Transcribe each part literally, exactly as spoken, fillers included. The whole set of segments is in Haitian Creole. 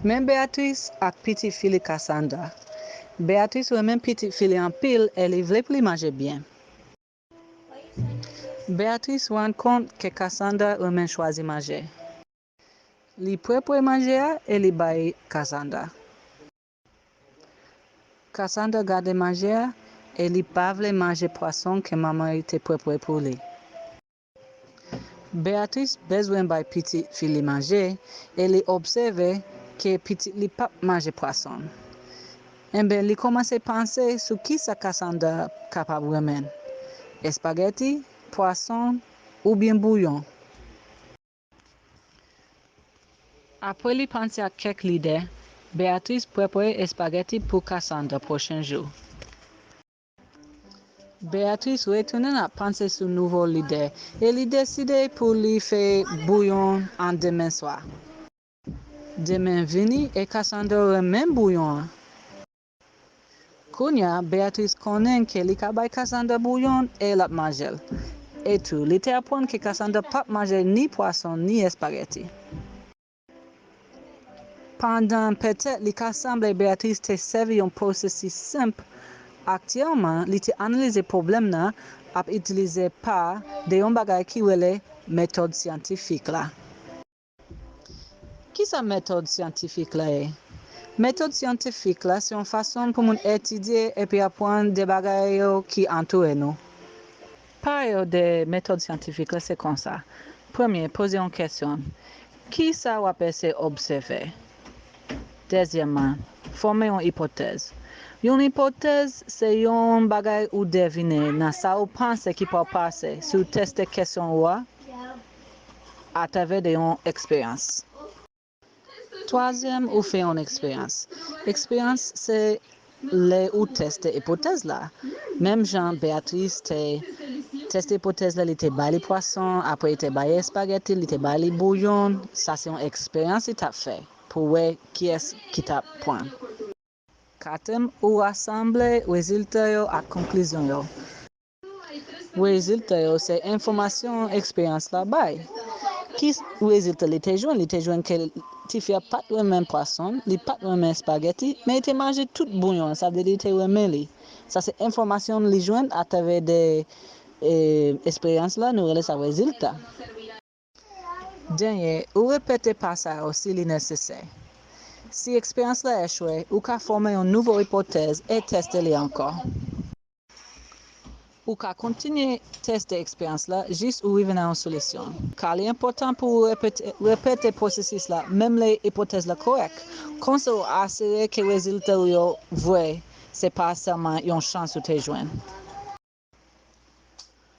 Men Beatrice ak pitit fi li Cassandra. Beatrice renmen pitit fi li anpil e li vle pou li manje byen. Beatrice rann kont ke Cassandra renmen chwazi manje. Li prepare manje a e li bay Cassandra. Cassandra gade manje a e li pa vle manje pwason ke manman li te prepare pou li. Beatrice bezwen bay pitit fi li manje e li obsève ke pitit li p ap manje pwason. Enben, li kòmanse panse sou kisa Cassandra kapab renmen, espageti, pwason oubyen bouyon. Apre li panse ak kèk lide, Beatrice prepare espageti pou Cassandra pwochen jou. Beatrice retounen ap panse sou nouvo lide e li deside pou li fè bouyon an demen swa. Demen vini e Cassandra renmen bouyon an. Kounye a, Beatrice konnen ke li ka bay Cassandra bouyon e l ap manje l. Etou, li te aprann ke Cassandra p ap manje ni pwason ni espageti. Pandan petèt li ka sanble Beatrice te sèvi yon pwosesis senp, aktyèlman li te analize pwoblèm nan ap itilize pa de yon bagay ki rele metòd syantifik la. Kisa metòd syantifik la ye? Metòd syantifik la se yon fason pou moun etidye epi aprann de bagay yo ki antoure nou. Pa yo de metòd syantifik la se konsa. Premye, poze yon kesyon. Kisa w ap eseye obsève? Dezyèmman, fòme yon ipotèz. Yon ipotèz se yon bagay ou devine nan sa ou panse ki pral pase si w teste kesyon ou a atravè de yon eksperyans. Twazyèm, ou fè yon eksperyans. Eksperyans se lè ou teste ipotèz la. Menm jan Beatrice te teste ipotèz la, li te bay li pwason, apre li te bay espageti, li te bay li bouyon. Sa se yon eksperyans li t ap fè pou wè kiyès ki t ap pran. Katriyèm, ou rasanble rezilta yo ak konklizyon yo. Rezilta yo se enfòmasyon eksperyans la bay. Ki rezilta li te jwenn? Li te jwenn ke tifi a pa t renmen pwason, li pa t renmen espageti, men li te manje tout bouyon an, sa vle di li te renmen li. Sa se enfòmasyon li jwenn atravè de e, eksperyans la, nou rele sa rezilta. Dènye, ou repete pa sa yo si li nesesè. Si eksperyans la echwe, ou ka fòme yon nouvo ipotèz e teste li ankò. Ou ka kontinye teste eksperyans la jis ou rive nan yon solisyon. Ka li enpòtan pou ou repete, repete pwosesis la, menm lè ipotèz la kòrèk. Konsa ou asire ke rezilta ou yo vrè, se pa sèlman yon chans ou te jwenn.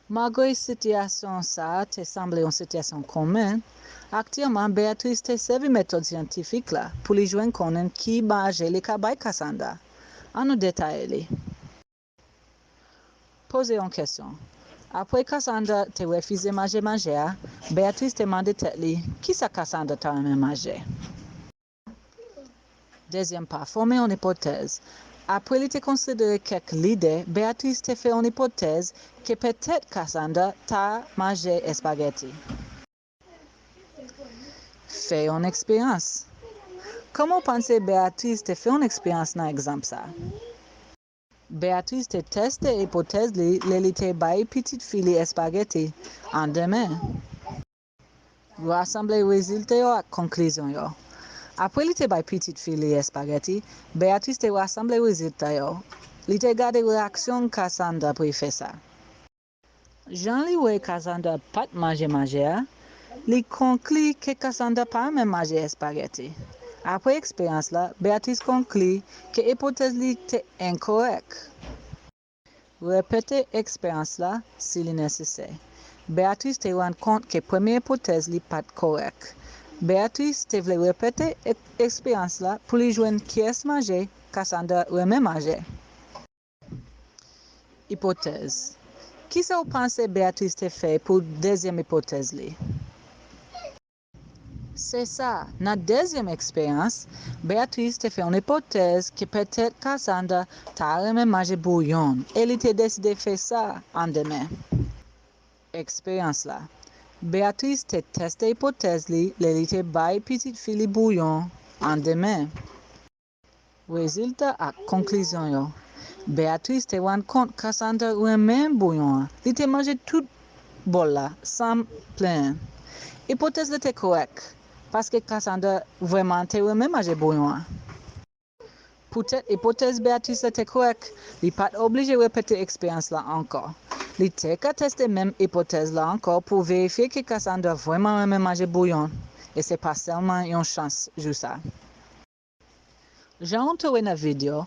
Malgre sitiyasyon sa a te sanble yon sitiyasyon komen, aktyèlman Beatrice te sèvi metòd syantifik la pou li jwenn konnen ki manje li ka bay Cassandra. Ann nou detaye li. Poze yon kesyon. Apre Cassandra te refize manje manje a, Beatrice te mande tèt li kisa Cassandra ta renmen manje. Dezyèm pa, fòme yon ipotèz. Apre li te konsidere kèk lide, Beatrice te fè yon ipotèz ke petèt Cassandra ta manje espageti. Fè yon eksperyans. Kòman w panse Beatrice te fè yon eksperyans nan egzanp sa a? Beatrice te teste ipotèz li lè li te bay pitit fi li espageti an demen. Rasanble rezilta yo ak konklizyon yo. Apre li te bay pitit fi li espageti, Beatrice te rasanble rezilta yo. Li te gade reyaksyon Cassandra apre l fè sa. Jan li wè Cassandra pa t manje manje a, li konkli ke Cassandra pa renmen manje espageti. Apre eksperyans la, Beatrice konkli ke ipotèz li te enkòrèk. Repete eksperyans la si li nesesè. Beatrice te rann kont ke premye ipotèz li pa t kòrèk. Beatrice te vle repete ek- eksperyans la pou li jwenn kiyès manje Cassandra renmen manje. Ipotèz. Kisa w panse Beatrice te fè pou dezyèm ipotèz li? Se sa, nan dezyèm eksperyans, Beatrice te fè yon ipotèz ke petèt Cassandra ta renmen manje bouyon e li te deside fè sa an demen. Eksperyans la. Beatrice te teste ipotèz li lè li te bay pitit fi li bouyon An de men. Rezilta ak konklizyon yo. Beatrice te rann kont Cassandra renmen bouyon an. Li te manje tout bòl la san plenyen. Ipotèz la te kòrèk, paske Cassandra vrèman te renmen manje bouyon an. Poutèt ipotèz Beatrice la te kòrèk, li pa t oblije repete eksperyans la ankò. Li te ka teste menm ipotèz la ankò pou verifye ke Cassandra vrèman renmen manje bouyon, e se pa sèlman yon chans jou sa. Jan w te wè nan videyo,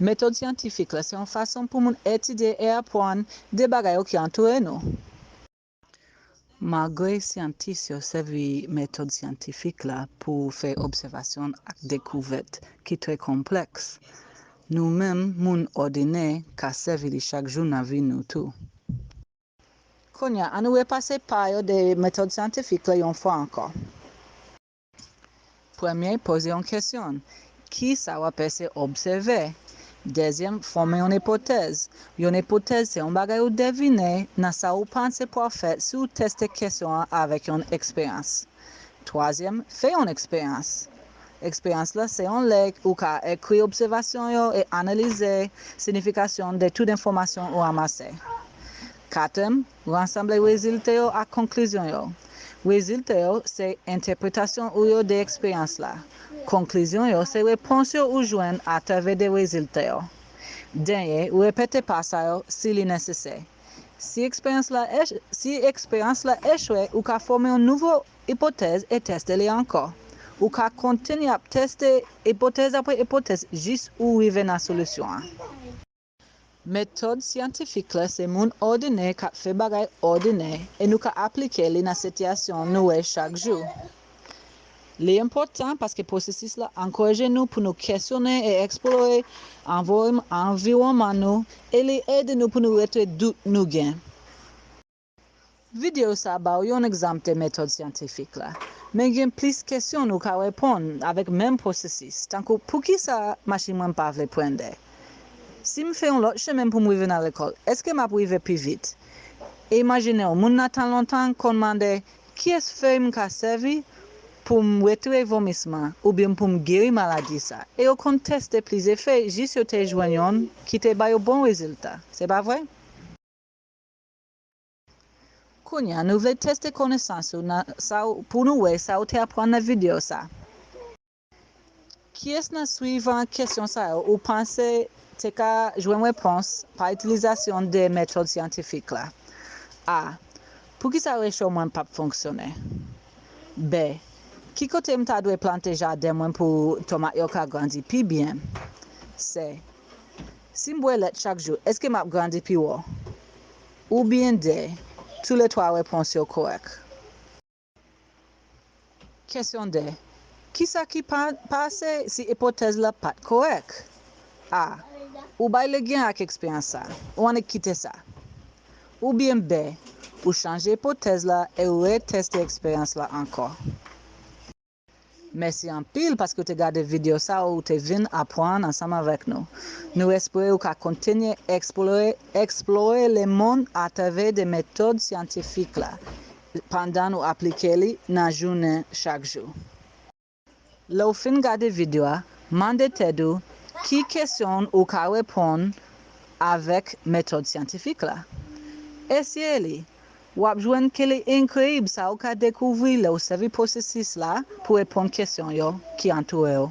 metòd syantifik la se yon fason pou moun etidye e aprann de bagay yo ki antoure nou. Malgre syantis yo sèvi metòd syantifik la pou fè obsèvasyon ak dekouvèt ki trè konplèks, nou menm, moun òdinè, ka sèvi li chak jou nan vi nou tou. Kounye a, ann nou repase pa yo de metòd syantifik la yon fwa ankò. Premye, poze yon kesyon. Kisa w ap eseye obsève? Dezyèm, fòme yon ipotèz. Yon ipotèz se yon bagay ou devine nan sa ou panse pral fèt si ou teste kesyon an avèk yon eksperyans. Twazyèm, fè yon eksperyans. Eksperyans la se yon lè ou ka ekri obsèvasyon yo e analize siyifikasyon de tout enfòmasyon ou ranmase. Katrèm, rasanble rezilta yo ak konklizyon yo. Rezilta yo se entèpretasyon ou yo de eksperyans la. Konklizyon yo se repons yo ou jwenn atravè de rezilta yo. Dènye, repete pa sa yo si li nesesè. Si eksperyans la ech-, si eksperyans la echwe, ou ka fòme yon nouvo ipotèz e teste li ankò. Ou ka kontinye ap teste ipotèz apre ipotèz jis ou rive nan solisyon an. Metòd syantifik la se moun òdinè k ap fè bagay òdinè e nou ka aplike li nan sitiyasyon nou wè chak jou. Li enpòtan paske pwosesis la ankouraje nou pou nou kesyone e eksplore anviwòm-, anviwònman nou e li ede nou pou nou retire dout nou gen. Videyo sa a ba w yon egzanp de metòd syantifik la. Men gen plis kesyon nou ka reponn avèk menm pwosesis, tankou poukisa machin mwen pa vle prende? Si m fè yon lòt chemen pou m rive nan lekòl, èske m ap rive pi vit? Imajine w, moun nan tan lontan konn mande, kiyès fèy m ka sèvi pou m retire vomisman oubyen pou m geri maladi sa? E yo konn teste plizyè fèy jis yo te jwenn youn ki te ba yo bon rezilta. Se pa vre? Kounye a, nou vle teste konesans ou nan sa w, pou nou wè sa w te aprann nan videyo sa. Kiyès nan swivan kesyon sa yo ou panse te ka jwenn repons pa itilizasyon de metòd syantifik la? A. Poukisa recho mwen p ap fonksyone? B. Ki kote m ta dwe plante jaden mwen pou tomat yo ka grandi pi byen? C. Si m bwè lèt chak jou, èske m ap grandi pi wo? Oubyen D, toulètwa repons yo kòrèk. Kesyon D. Kisa ki pa, pase si ipotèz la pa t kòrèk? A. Ou bay legen ak eksperyans sa. Ou annik kite sa. Oubyen B, ou chanje ipotèz la e ou reteste eksperyans la ankò. Mèsi anpil paske w te gade videyo sa a, ou te vin aprann ansanm avèk nou. Nou espere ou ka kontinye eksplore, eksplore lemonn atravè de metòd syantifik la pandan nou aplike li nan jounen chak jou. Lè w fin gade videyo a, mande tèt ou ki kesyon ou ka reponn avèk metòd syantifik la. Eseye li. W ap jwenn ke li enkreyib sa ou ka dekouvri lè w sèvi pwosesis la pou reponn kesyon yo ki antoure w.